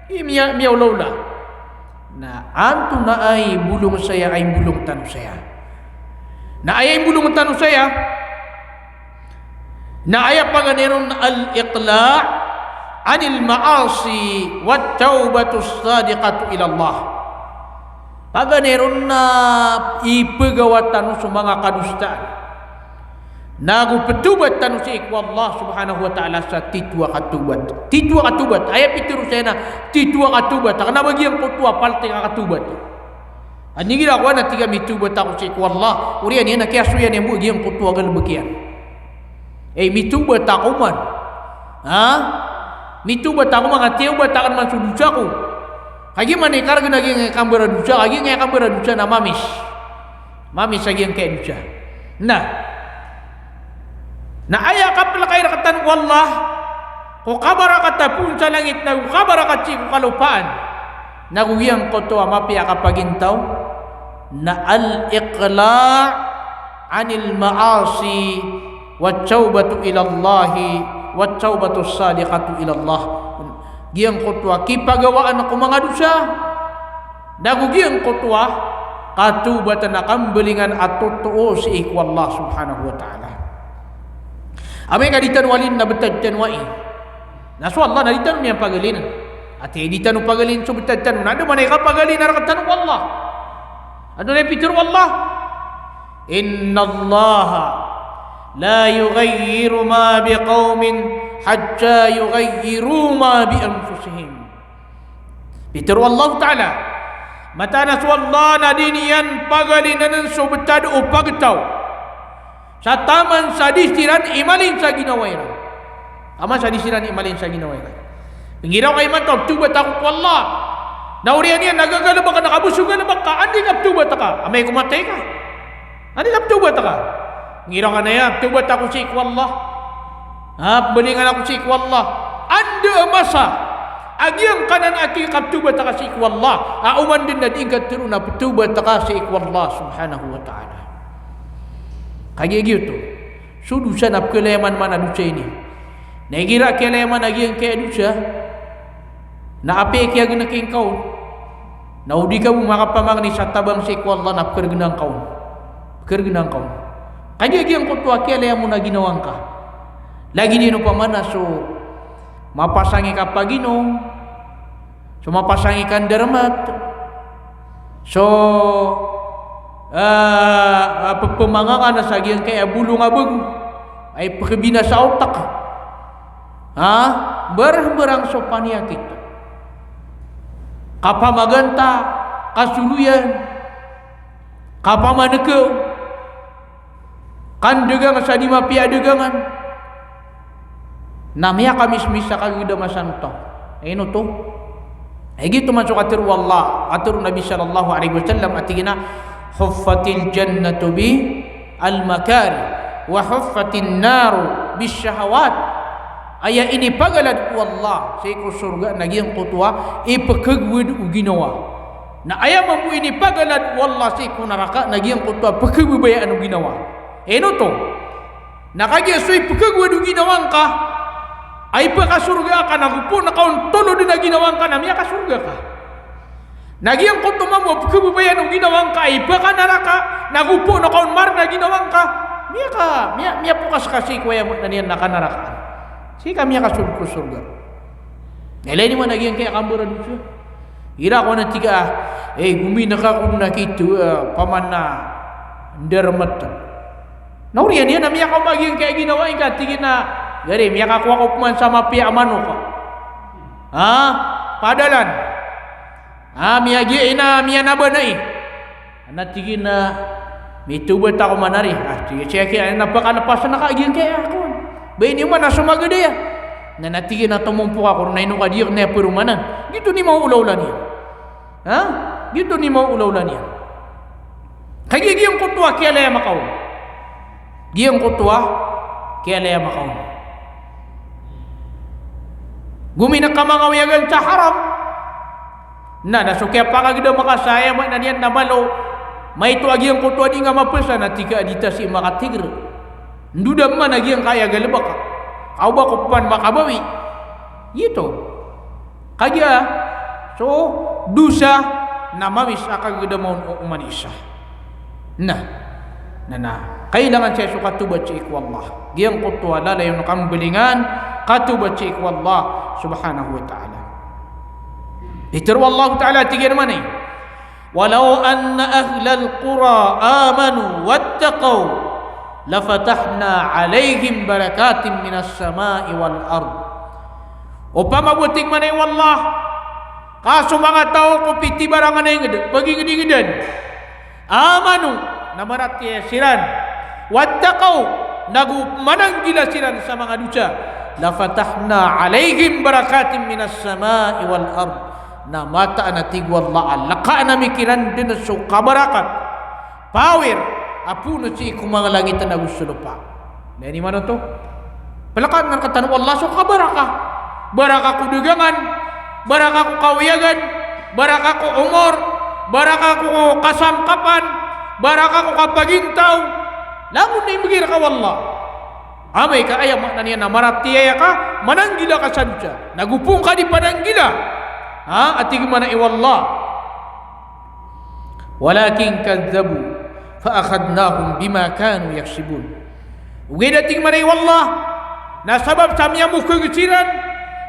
I miya-, miyaolaola. Na antonaa i bolong saya a imbolong tano saya? Na aya imbolong tano saya, na aya paganay ron na al-iqla' anil ma'asi wat tawbatus sadiqatu ila Allah. Paganay ron na ipagawa tano so manga kadosaan. Nago ptawbat tano sii ko Allah subhanahu wa ta'ala sa titho a katawbat. Titho a katawbat. Aya pitharo saya na titho a katawbat. A kna ba giyangkoto a paltik a katawbat. An igira ko ana tig a mitawbat ako sii ko Allah, oriyan iyan a kiyasoyan iyan bo giyangkoto a galbk iyan. Eh, mitawbat ako man. Ha? Mitawbat ako man, ka tiyawbat akn man so dosa ko. Kagiya man i kargn a giyangkaya kambaradosa, kagiya ngkaya kambaradosa na mamis. Mamis a giyangkaya dosa. Na. Na aya kaplkay rktano o Allah ko kabarakat a poon sa langit nago kabarakat sii ko kalopaan. Nago giyangkoto a mapiya a kapagintaw na al-iqla' anil ma'asi wat tawbatu ila Allahi wat tawbatus sadiqatu ila Allah. Giyangkoto a kipagawaan ko manga dosa. Nago giyangkoto a katawbatan a kambalingan a totoo sii ko Allah subhanahu wa ta'ala. Amay ka di tano alin na btad tano ai. Na so Allah na di tano niyan pagalinan. Ati di tano pagalin so btad tano. Na andamanaya i kapagalin a rktano o Allah. Antonaa i pitharo o Allah? Innallaha La yughayyiru ma biqawmin hatta yughayyiru ma bi anfusihim. Pitharo o Allah Ta'ala, mataan a so Allah na di niyan pagalinanan so btad o pagtaw sa taman sa di siran imalin sa ginawa iran. Taman sa di siran imalin sa ginawa iran. Pnggiraw ka imanto, pthawbat ako ko Allah. Na oriyan iyan na gagalbk ka, na kabos o galbk ka, anda i kapthawbat ka? Amay ko matay ka. Anda i kapthawbat ka? Pnggiraw ka na iyan, pthawbat ako sii ko Allah. Ha, pmbalingan ako sii ko Allah. Anda a masa a giyangkanan a kapthawbat ka sii ko Allah a oman dn na di ngka tharoon a pthawbat ka sii ko Allah subhanahu wa ta'ala. Kagiya giyoto. So dosa na pkhalayaman man a dosa ini. Na igira khalayaman a giyangkaya dosa, na apiya kiyagnk ingka on, na o di ka bo makapamangni sa tabang sii ko Allah na pkhargnan ka on. Pkhargnan ka on. Kagiya giyangkoto a khalayam on a ginawa ngka. Lagid iyan opama na so mapasang i kapaginom, so mapasang i kandarmat, so, ah, ah, pphmangangana sa giyangkaya bolong a bago, ay pkhabinasa otak. Ha? Mbarangbarang so paniyakit. Kapamaganta, kasoloyan, kapamankaw, kandagang sa di mapiya a dagangan. Na miyakamismis sa kagdam a san oto. Ino oto? Ay giyoto man so katharo o Allah, katharo o Nabi sallallahu alaihi wasallam a tig iyan a, "Huffatil jannatu bil makarih, wa huffatin naru bis shahawat." Aya inipagalad o Allah sii ko sorga na giyangkoto a ipkhagowad o ginawa. Na aya mambo inipagalad o Allah sii ko naraka na giyangkoto a pkhababayaan o ginawa. Ino oto? Na kagiya so ipkhagowad o ginawa ngka a ipakasorga ka, na go pn ka on tolod a ginawa ngka na miyakasorga ka. Na giyangkoto mambo a pkhababayaan o ginawa ngka a ipakanaraka, na go pn ka on marn a ginawa ngka, miyaka, miya, miyapokas ka sii ko aya maana niyan na kanarakaan. Sii ka miyakasold ko sorga. Na ilay niyo man a giyangkaya kambaradosa. Igira ko na tig ka, eh, gominaka ko na kito, eh, opama na ndarmat. Na oriyan iyan na miyakaoma giyangkaya ginawa ingka, tig iyan a, gari, miyakakowa ko pman sa mapiya a manok. Ha? Padalan. Ha, miyagiya ina, miyanabanai. Na tig iyan a, "Mitawbat ako man ari." Ah, tig iyan, "Siya kiya, na pakalpas na ka giyangkaya ako." Ba ini man a so magada iyan. Na, na tig iyan a, "Tomompok ako, na ino ka di ako niyan paromanan." Giyoto i maolaola niyan. Ha? Giyoto i maolaola niyan. Kagiya giyangkoto a kiyalayama ka on. Giyangkoto a kiyalayama ka on. Gominaka mangawiyagan sa haram. Na, na so kiyapakagdam ka sa aya maana niyan na malo, maito a giyangkoto a di nga mapasa, na tig ka a di ta sii makatigr. Ndoda man a giyangkaya galbk ka. Ka o ba ko pman makabawi. Giyoto. Kagiya so dosa na mawis a kagdam on o oman i isa. Na, na, na kailangan saya so katawbat sii ko Allah. Giyangkoto a lalayon a kambalingan, katawbat sii ko Allah subhanahu wa ta'ala. Pitharo o Allah ta'ala, tig iyan man a, "Walaw anna ahlal qura amanu wattaqaw, lafatahna alaihim barakatin minas samai wal ard." Opama bo, tig man a o Allah, ka so manga taw ko pitibarangan a ingd, pagingdingdan, amanu, na maratiyaya siran, wattaqaw, na go mananggila siran sa manga dosa, lafatahna alaihim barakatin minas samai wal ard. Na mataan a tig o Allah a lkaan ami kiran dn so kabarakat, power, a poon sii ko manga langit ago so lopa. Na ini man oto. Plakaan man rktano o Allah so kabaraka. Baraka ko dagangan, baraka ko kawiyagan, baraka ko omor, baraka ko kasangkapan, baraka ko kapagintaw. Langon na imbgay rka o Allah. Amay ka aya maana niyan na maratiyaya ka, mananggila ka sa dosa. Na go poon ka di pananggila. Ha, a tig man a o Allah. Walakin kadhdhabu fa akhadhnahum bima kanu yaksibun. Ogaid a tig man a o Allah, na sabap sa miyamokhag siran,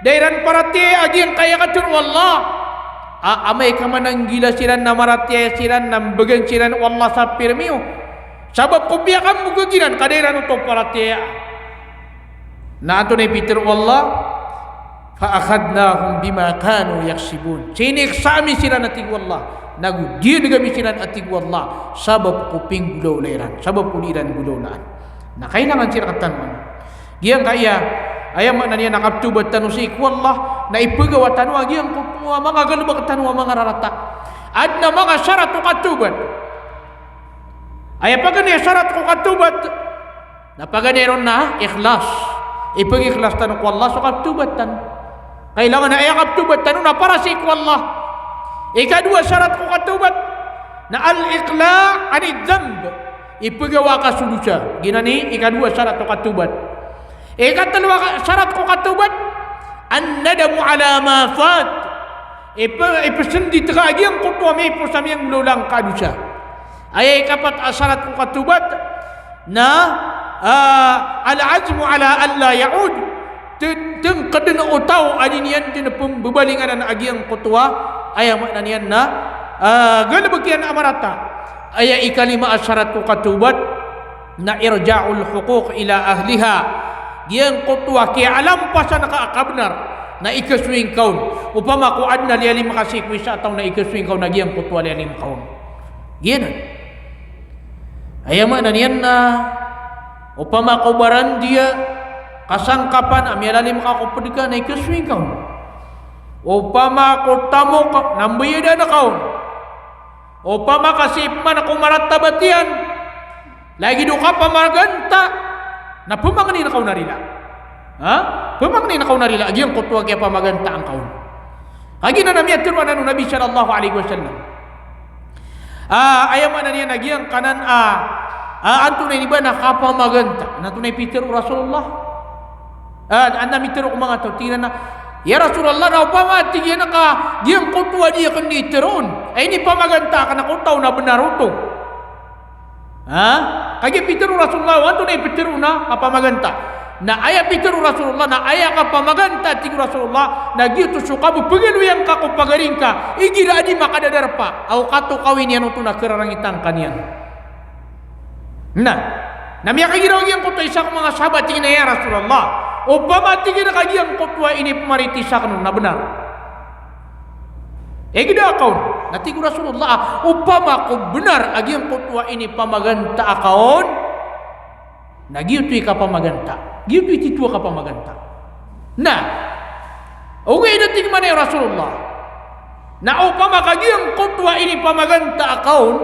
da iran paratiyaya a giyangkaya katharo o Allah. A, amay ka mananggila siran na maratiyaya siran, na mbgan siran o Allah sa pirmiyo. Sabap ko piyakambokhag iran ka da iran oto paratiyaya. Na antonaa i pitharo o Allah? "Fa akhadnahum bima kanu yaksibun." Siniksa ami siran a tig o Allah. Nago diyadeg ami siran a tig o Allah. Sabap ko pinggolawla iran. Sabap ko di iran golawlaan. Na kailangan siran katanoan. Giyangkaya, aya maana niyan na kapthawbat tano sii ko Allah, na ipagawa tano a giyangkoto a manga galebek tano a manga rarata. Aden a manga sarat o kathawbat. Aya paganay a sarat ko kathawbat, na paganay ron na ikhlas. Ipagikhlas tano ko Allah so kathawbat tano. Kailangan a aya kathawbat tano na para sii ko Allah. Ikadowa sarat ko kathawbat na al-iqla' anidh dhanb. Ipagawa ka so dosa. Giyanan i ikadowa sarat ko kathawbat. Ikatlo a sarat ko kathawbat, an-nadamu ala ma fat. Ipe-, ipesendit ka a giyangkoto a miyaipos a miyanggolawla ngka a dosa. Aya ikapat a sarat ko kathawbat na, ah, al-azmu ala an la ya'ud. Te-, tengkeden o taw a di niyan den pembebalinganan a giyangkoto a, aya maana niyan na, ah, galebek iyan a marata. Aya ikalima a sarat ko kathawbat na irja'ul huquq ila ahliha. Giyangkoto a kiyalampasan ka a kabenar na ikasoy ngka on. Opama ko aden a liyalim ka sii ko isa a taw na ikasoy ngka on a giyangkoto a liyalim ka on. Giyanan. Aya maana niyan na opama ko barandiya, kasangkapan a miyalalim ka ko ped ka na ikasoy ngka on. Opama ko tamok na mbayadan ka on. Opama ka sii pman ko maratabat iyan, lagid o kapamaganta, na pemangnin ka on a rila. Ha? Pemangnin ka on a rila a giyangkoto a kiyapamagantaan ka on. Kagiya na miyatharo anan o Nabi sallallahu alaihi wasallam. Ah, aya maana niyan a giyangkanan, ah, ah, antonaa ini ba na kapamaganta. Na antonaa i pitharo o Rasulullah? Ah, aden a mitharo ko manga taw, tig iran a, "Ya Rasulullah, na opama," tig iyan, "ka giyangkoto a di aken di tharoon a inipamaganta aken ko taw na benar oto." Ha? Kagiya pitharo o Rasulullah, antonaa i pitharo on a kapamaganta? Na aya pitharo o Rasulullah, na aya kapamaganta, tig o Rasulullah, na giyoto so kapepegaloyan ka ko pagari ngka, igira a di makadadarpa a okatokawi niyan oto na kerarangitan ka niyan. Na, na miyakagiraw giyangkoto a isa ko manga sahabat, tig iyan a, "Ya Rasulullah, opama," tig iyan, "ka giyangkoto a inipamariti sa aken on na benar, igeda aka on." Na tig o Rasulullah, "Opama ko benar a giyangkoto a inipamaganta aka on, na giyoto i kapamaganta. Giyoto i titho a kapamaganta." Na ogaid a tig mambo o Rasulullah, na opama ka giyangkoto a inipamaganta aka on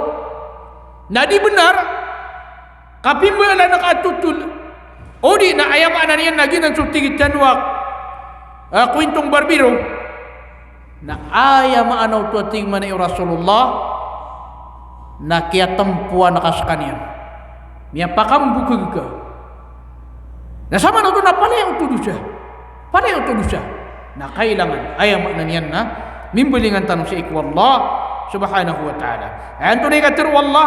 na di benar, kapimbalan ka a totol, odi na aya maana niyan na giyanan so tig tano a, ah, kowintong barbero. Na aya maana oto a tig mambo o Rasulullah, na kiyatempoan ka sekaniyan. Miyapakambokhag ka. Na samanoto na palaya oto dosa. Palaya oto dosa. Na kailangan, aya maana niyan na mimbalingan tano sii ko Allah subhanahu wa ta'ala. Antonaa i katharo o Allah?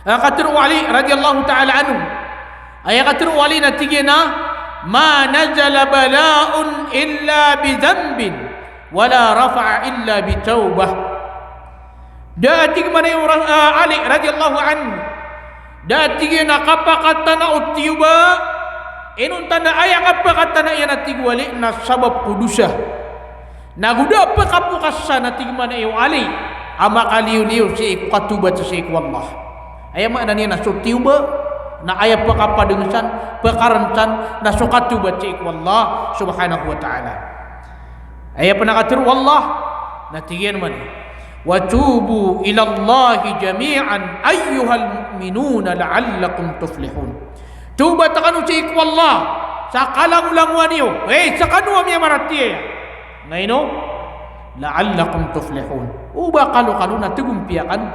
Ah, katharo o Ali radhiyallahu ta'ala anhu. Aya katharo o Ali na tig iyan a, "Ma nazala bala'un illa bi dhanbin, wa la rafa'a illa bi tawbah." Da, tig mambo o Ra-, ah, Ali radhiyallahu anhu, da, tig iyan, a kapakatana o tiyoba, inonta na aya kapakatana iyan, a tig o Ali, na sabap ko dosa. Na go da pekapokas san, a tig mambo o Ali, a makaliyoliyo sii ko katawbat sii ko Allah. Aya maana niyan na so tiyoba, na aya pekapadeng san, pekaren san, na so katawbat sii ko Allah subhanahu wa ta'ala. Aya pen a katharo o Allah, na tig iyan mambo, "Wa tubu ilallahi jami'an ayyuhal mu'minuna la'allakum tuflihun." Tawbata kano sii ko Allah sa kalangolangowan iyo, hay sekano a miyamaratiyaya. Na ino? "La'allakum tuflihun." O ba kalokalo na tegompiya kano.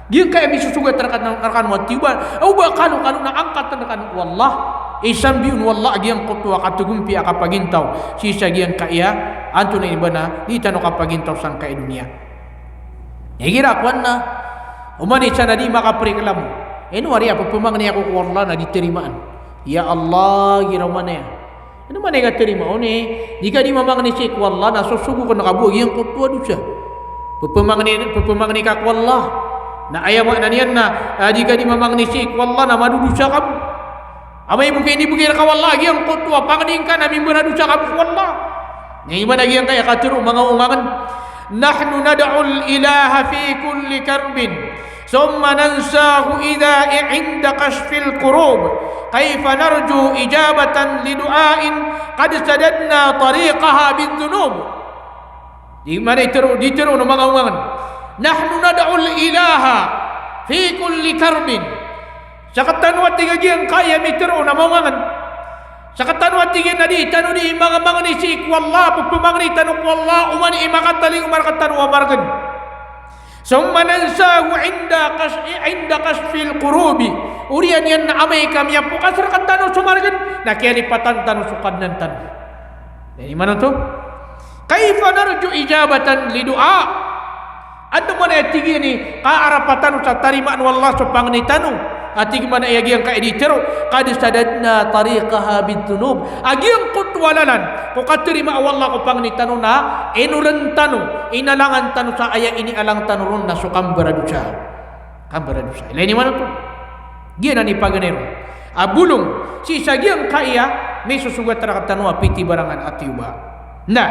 Giyangkaya misosogat rekan, rekano a tiyoba, o ba kalokalo na angkaten rekano o Allah. Isambi on o Allah a giyangkoto a kategompiya a kapagintaw sii sa giyangkaya, antonaa ini ba na di tano kapagintaw sangkaya doniya. Igira kowan na oman i isa na di makapreklamo, ino ari a pepemangni ako ko Allah na di tarimaan. Ya Allah, igira oman aya. Ino man i katarima on i, di ka di mamangni sii ko Allah na sosogoken ka bo a giyangkoto a dosa. Pepemangni, pepemangni ka ko Allah Na aya maana niyan na, ah, di ka di mamangni sii ko Allah na madodosa ka bo. Amay bo ka inibgay rka o Allah a giyangkoto a pangnin ka na mimbaradosa ka bo ko Allah. Na aya maana giyangkaya katharo o manga ongangen. Nahnu nad'ul ilaha fi kulli karbin, thumma nansahu idha i-, inda kashfil kurub. Kayfa narju ijabatan li du'ain qad sadadna tariqaha bidh dhunub. Di maana itharo, di tharo o manga ongangen. Nahnu nad'ul ilaha fi kulli karbin. Sktano a tig a giyangkaya mitharo o manga ongangen. Sktano a tig iyan a di tano di mamangni sii ko Allah, pphamangni tano ko Allah, oman i makatalingoma rktano a margen. Thumma nansahu inda kash-, inda kashfil kurubi. Oriyan iyan na amay ka miyapokas rktano so margen, na kiyalipatan tano so Kadnan tano. Aya maana oto? Kayfa narju ijabatan li du'a? Antonaa i tig iyan i kaarapa tano sa tarimaan o Allah so pangni tano? A tig mambo a giyangkai a di tharo, qad sadadna tariqaha bidh dhunub. A giyangkoto a lalan ko katarimaa o Allah ko pangni tano na inoren tano, inalangan tano sa aya inialang tano ron na so kambaradosa. Kambaradosa. Ilay niyo man oto. Giyanan i paganay ron a bolong sii sa giyangkai a misosogat rktano a pitibarangan a tiyoba. Na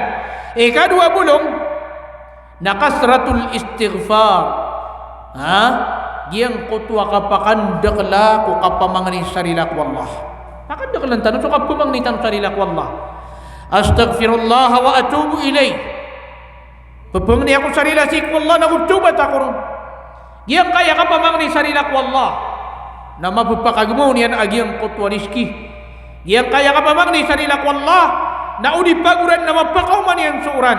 ikadowa a bolong na kathratul istighfar. Ha? Giyangkoto a kapakandakla ko kapamangni sa rila ko Allah. Pakandaklan tano so kapamangni tano sa rila ko Allah. Astaghfirullah wa atubu ilayh. Pphangni ako sa rila sii ko Allah, nago tawbat ako ron. Giyangkai a kapamangni sa rila ko Allah na mapphakagmaw niyan a giyangkoto a rizki. Giyangkai a kapamangni sa rila ko Allah na o di pagoran na mapakaoma niyan so oran.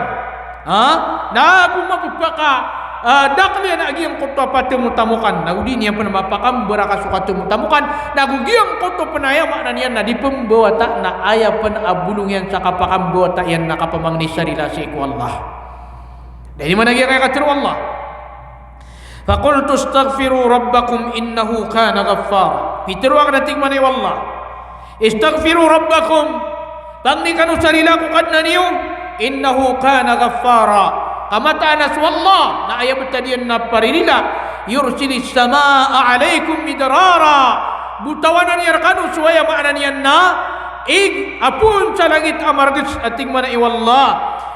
Ha? Nago maphphaka, ah, dakl iyan a giyangkoto a patamotamokan. Nago di niyan pn mapakambaraka so katamotamokan. Nago giyangkoto pn a aya maana niyan na di pmbawata na aya pn a bolong iyan sa kapakambawata iyan na kapamangni sa rila sii ko Allah. Dn i maana giyangkai a katharo o Allah. Faqultu astaghfiru rabbakum innahu kana ghaffara. Pitharo akn a tig mambo o Allah. Istaghfiru rabbakum. Pangni kano sa rila ko Kadnan iyo. Innahu kana ghaffara. Ka mataan a so Allah na aya btad iyan na paririla. Yursilis samaa alaykum midrara. Botawanan iyan rkano so aya maana niyan na ig a poon sa langit a margn, a tig mambo o Allah.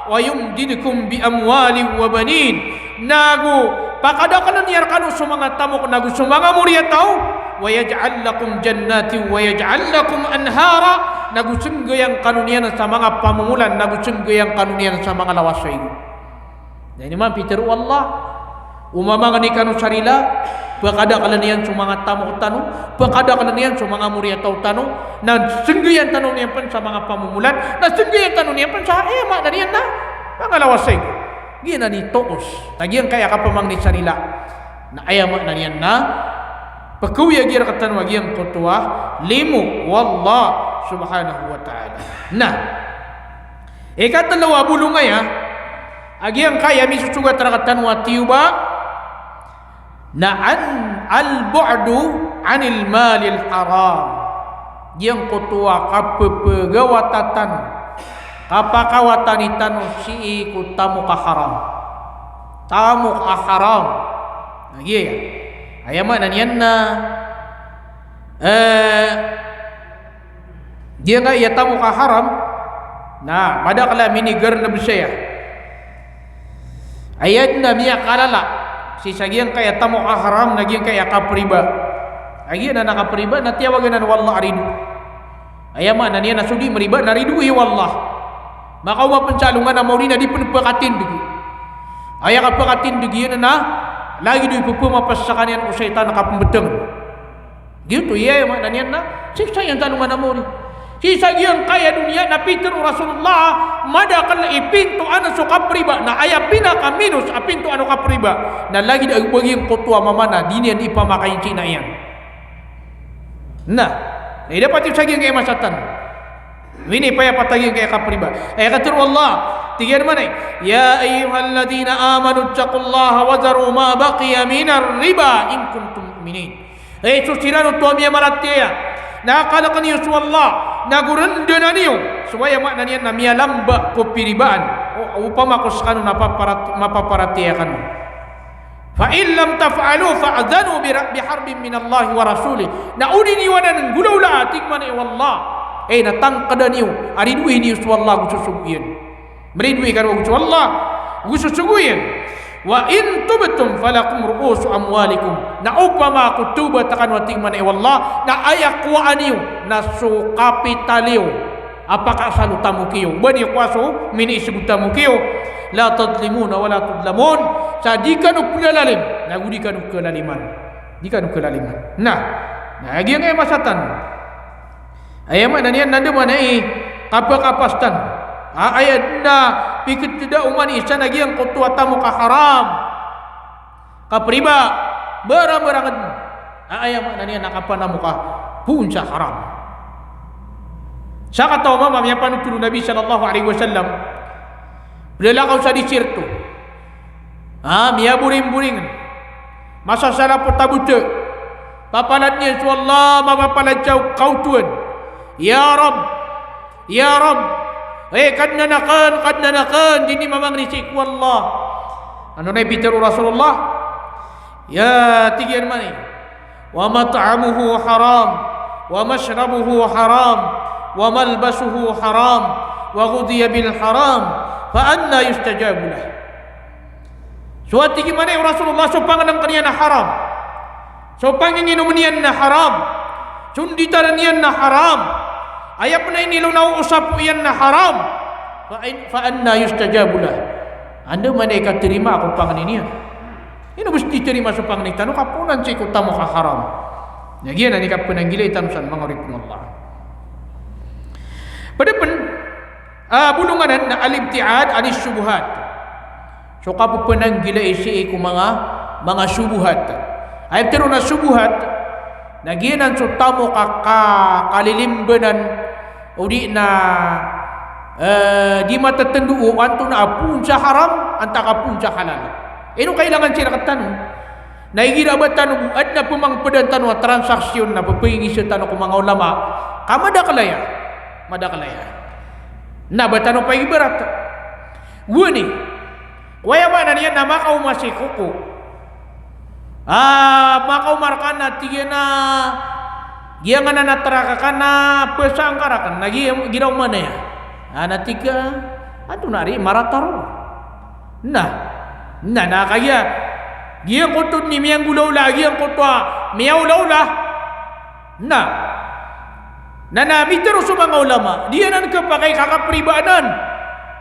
Wa yumdidkum bi amwalin wa banin. Nago pakadakln iyan rkano so manga tamok nago so manga moriyataw. Wa yaj'al lakum jannatin wa yaj'al lakum anhara. Nago snggayan kano niyan sa manga pamomolan, nago snggayan kano niyan sa manga lawas a igo. Na ino man pitharo o Allah, o mamangni kano sa rila, pakadakln iyan so manga tamok tano, pakadakln iyan so manga moriyataw tano, na snggayan tano niyan pn sa manga pamomolan, na snggayan tano niyan pn sa, eh, maana niyan na manga lawas a igo. Giyanan i toos. Na giyangkai a kapamangni sa rila na aya maana niyan na pkhaoyag iyan rktano a giyangkoto a limo o Allah subhanahu wa ta'ala. Na ikatlo a bolong aya a giyangkai a misosogat rktano a tiyoba na an, al-bu'du anil malil haram. Giyangkoto a kapphagawata tano, kapakawatani tano sii ko tamok a haram. Tamok a haram. Na giya, aya maana niyan na, eh, giyangkai a tamok a haram na madakl a minigarnb saya. Aya dn a miyakalala sii sa giyangkai a tamok a haram na giyangkai a kapriba. A giyanan a kapriba na tiyawagan o Allah a rido. Aya maana niyan na so di mriba na ridoay o Allah. Makaoma pn sa alongan a maori na di pn phakatindg. Aya kapakatindg iyan na lagid o ipphamapas skaniyan o shaytan a kapmbtng. Giyoto i aya maana niyan na siksa iyan sa alongan a maori. Sii sa giyangkai a doniya na pitharo o Rasulullah, madakl i pintoan so kapriba, na aya pinakaminos a pintoan o kapriba na lagid a ba giyangkoto a mama na di niyan ipamakain sii na iyan. Na, na ida pati sa giyangkai a masa tano. Ino i payapat a giyangkai a kapriba? Aya katharo o Allah, tig iyan mambo, "Ya ayyuhalladhina amanu ittaqullaha wa dharu ma baqiya minar riba in kuntum mu'minin." Hay so siran oto a miyamaratiyaya, na akalkn iyo so Allah, nago rndanan iyo so aya maana niyan na miyalamba ko piribaan, o, opama ko skano na paparat-, mapaparatiyaya kano. Fa in lam taf'alu fa'dhanu bi ra-, bi harbin minallahi wa rasulih. Na o di niyo anan nggolawlaa, tig mambo o Allah, e, na tangkda niyo, a ridoay niyo so Allah ago so sogo iyan. Mridoay kano ago so Allah ago so sogo iyan. Wa in tubtum falakum ru'usu amwalikum. Na opama ko tawbat kano, tig mambo o Allah, na aya kowaa niyo na so kapital iyo a pakaasal o tamok iyo. Ba niyo kowaa so miniisg o tamok iyo. La tadhlimuna wa la tudhlamun. Sa di kano plalaliman, na go di kano kalaliman. Di kano kalaliman. Na, na giyangkai a masa tano, aya maana niyan na da man i kapakapastan. A, aya na pikit da oman i isa na giyangkoto a tamok a haram. Kapriba, barang-barang. A, aya maana niyan na kapanamok a poon sa haram. Sakataw a mama, miyapanotol o Nabi sallallahu alaihi wasallam, plalakaw sa disyerto. A, miyaboringboring. Masasarap o tabota. Papalad iyan so Allah, mapapalad sa kaotoan. Ya Rabb, ya Rabb, e, Kadnan akn, Kadnan akn, di niyan mamangni sii ko Allah. Antonaa i pitharo o Rasulullah? Ya, tig iyan mambo, wa mat'amuhu haram, wa mashrabuhu haram, wa malbasuhu haram, wa ghudhiya bil haram, fa anna yustajabu lah. So, a tig iyan mambo o Rasulullah, so pangnngkn iyan na haram, so panginginom iyan na haram, so nditarn iyan na haram, aya pn a inilonaw o sapo iyan na haram, fa in, fa anna yustajabu lah. Anda man i katarima ko pangni niyan? Ino bs di tarima so pangni tano ka poon sii ko tamok a haram? Na giyanan i kapnanggilai tano san, manga oripn o Allah. Pd pn a bolong anan na al-ibti'ad anis shubuhat. So kapphanaggilai sii ko manga, manga shubuhat. Aya pitharo a shubuhat na giyanan so tamok a ka-, kalilimbanan, o di na, e, di matatndo o antonaa a poon sa haram, antaa ka poon sa halal. Ino kailangan sii rktano? Na igira ba tano bo adn a pmangpdan tano a transaksyon na pphangisa tano ko manga ulama, ka madakl aya, madakl aya. Na ba tano paibarat. Gowani, ko aya maana niyan na makaoma sii ko koko. A, makaoma rka na tig iyan a giyangkanan a trak ka na psangka rakn, na gi-, igira oman aya. A, na tig ka, antonaa ri, marata roo. Na, na, na kagiya giyangkoto dn i miyanggolawla, giyangkoto a miyaolawla. Na, na, na mitharo so manga ulama, di anan khapakay ka kapriba anan.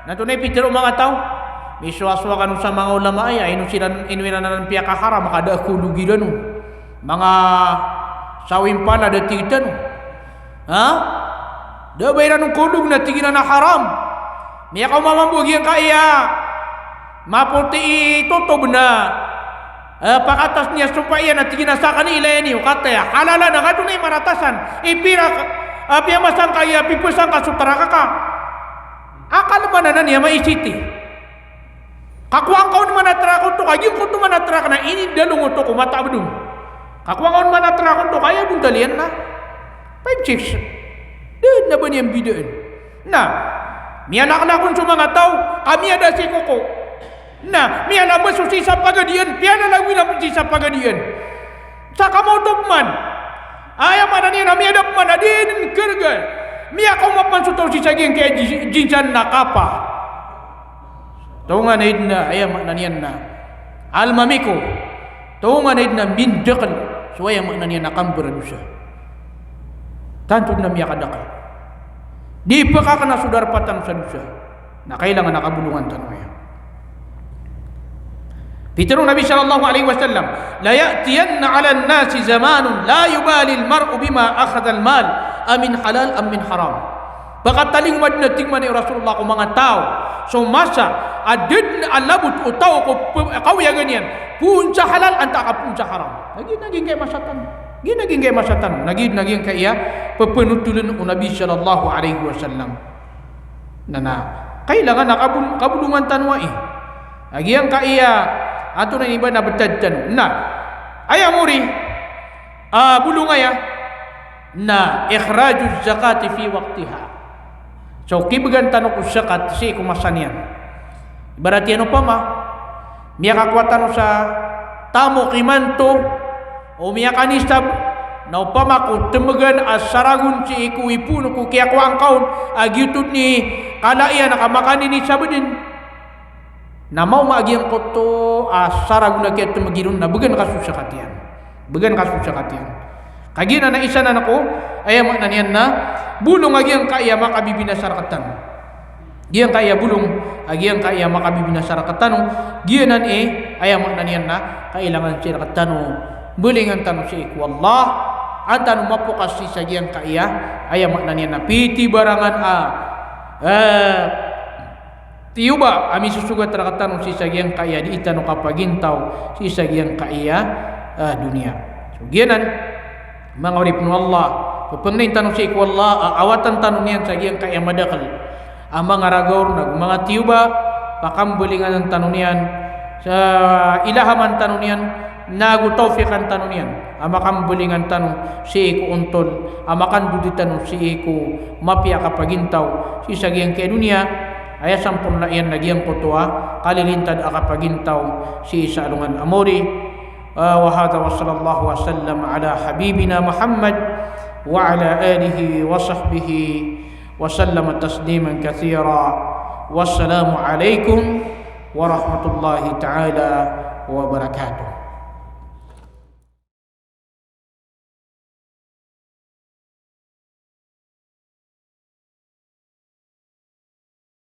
Na antonaa i pitharo o manga taw? Misowasowa kano sa manga ulama aya, ino siran, ino iran anan piyakaharam ka da a kolog iran on. Manga sawing palad a tig tano. Ha? Da a ba iran on kolog na tig iran a haram. Miyakaoma mambo a giyangkaya mapoti i totob na, e, pakatas niyan sompa iyan a tig iyan a sakn i ilay niyo, kataya halal anan, antonaa i marata san? I pira, e, piyamasangka iyan, pipsangka so trak ka. Akal man anan iya maisiti. Ka kowaa ngka on man a trak oto, ka giyangkoto man a trak na inidalong oto ko matabd on. Ka kowaa ngka on man a trak oto, ka aya bontal iyan na five six. Da dn a ba niyan bidaan. Na miyanaklak on so manga taw ka miyada sii ko koko. Na miyalabas so sii sa pagadian, piyalalaw iran pn sii sa pagadian. Sa kamaoto pman, aya maana niyan na miyada pman a di dn kharga. Miyakaoma pman so taw sii sa giyangkaya ji-, jinsan na kapa. Tonganay dn a, aya maana niyan na almamiko. Tonganay dn a mindakl so, aya maana niyan na, kambar a dosa. Tanto dn a miyakadakl. Di pkakna so darpa tano sa dosa. Na kailangan a kabolongan tano aya. Pitharo o Nabi sallallahu alaihi wasallam, "La ya'tiyanna 'alan nasi zamanun la yubali al-mar'u bima akhadha al-mal, amin halal am min haram." Pakatalingoma dn a tig mambo o Rasulullah ko manga taw so masa a da dn a labot o taw ko p-, kaoyagan iyan, poon sa halal antaa ka poon sa haram. Na giya, na giyangkaya masa tano. Giya, na giyangkaya masa tano. Na giya, na giyangkaya pphanotolen o Nabi sallallahu alaihi wasallam. Na, na kailangan a kabol-, kabolongan tano ai. Na giyangkaya, antonaa ini ba na btad tano. Na aya mori a bolong aya na ikhrajuz zakati fi waqtiha. So kibgan tano ko zakat sii ko masa niyan. Ibarat iyan opama, miyakakowa tano sa tamok imanto o miyakanisab, na opama ko tmbgan a saragon sii ko ipoon ko kiyakowa ngka on a giyoto dn i kala iyan ka makaninisab dn, na maoma a giyangkoto a saragon a kiyatmbgi ron na bgan ka so sakat iyan. Bgan ka so sakat iyan. Kagiya na isa na nako, aya maana niyan na bolong a giyangkaya makabibinasa rktano. Giyangkaya bolong a giyangkaya makabibinasa rktano, giyanan i, aya maana niyan na kailangan sii rktano mbalingan tano sii ko Allah, an tano mapokas sii sa giyangkaya, aya maana niyan na pitibarangan a, eh, tiyoba a misosogat rktano sii sa giyangkaya dii tano kapagintaw sii sa giyangkaya, eh, doniya. So giyanan, manga oripn o Allah, pphangnin tano sii ko Allah a awatan tano niyan sa giyangkaya madakl a manga ragaw ron ago manga tiyoba, pakambalingan tano niyan, sa ilahaman tano niyan, nago tawfiqan tano niyan a makambalingan tano sii ko ontol a makandodi tano sii ko mapiya a kapagintaw sii sa giyangkaya doniya. Aya samporna iyan na giyangkoto a kalilintad a kapagintaw sii sa alongan a maori. Ah, wa hadha wa sallallahu wa sallam ala habibina Muhammad wa ala alihi wa sahbihi wa sallama tasliman kathira. Wassalamu alaikum warahmatullahi ta'ala wabarakatuh.